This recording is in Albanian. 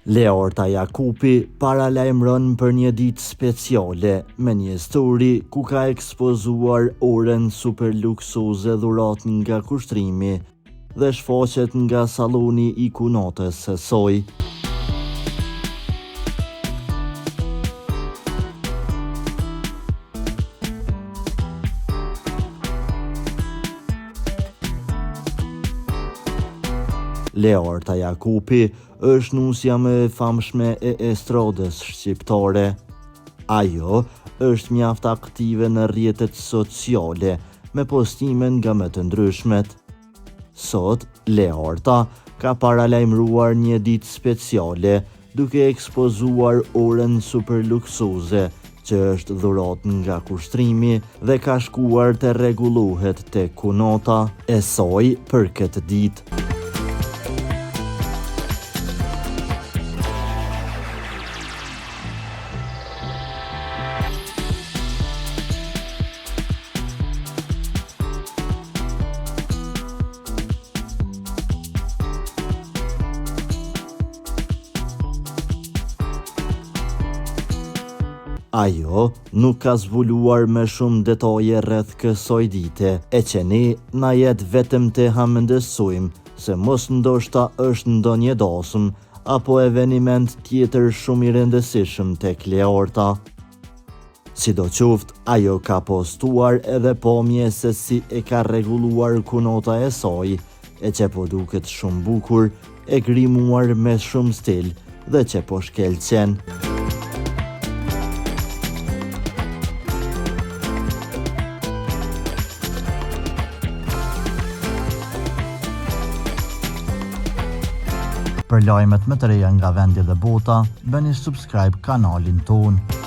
Learta Jakupi paralajmëron për një ditë speciale me një story ku ka ekspozuar orën super luksoze dhuratë nga Kushtrimi dhe shfaqet nga salloni i kunatës së saj. Learta Jakupi është nusja më e famshme e estradës shqiptare. Ajo është mjaft aktive në rrjetet sociale me postime nga më të ndryshmet. Sot, Learta ka paralajmëruar një ditë speciale duke ekspozuar orën super luksoze që është dhuratë nga Kushtrimi dhe ka shkuar të rregullohet te kunata e saj për këtë ditë. Ajo nuk ka zbuluar më shumë detaje rreth kësaj dite, e që ne na jet vetëm të hamendësojmë se mos ndoshta është ndonjë dasmë apo eveniment tjetër shumë i rëndësishëm tek Learta. Sidoqoftë, ajo ka postuar edhe pamje se si e ka rregulluar kunata e saj, e që po duket shumë bukur, e grimuar me shumë stil dhe që po shkelqen. Për lajmet më të reja nga vendi dhe bota, bëni subscribe kanalin tonë.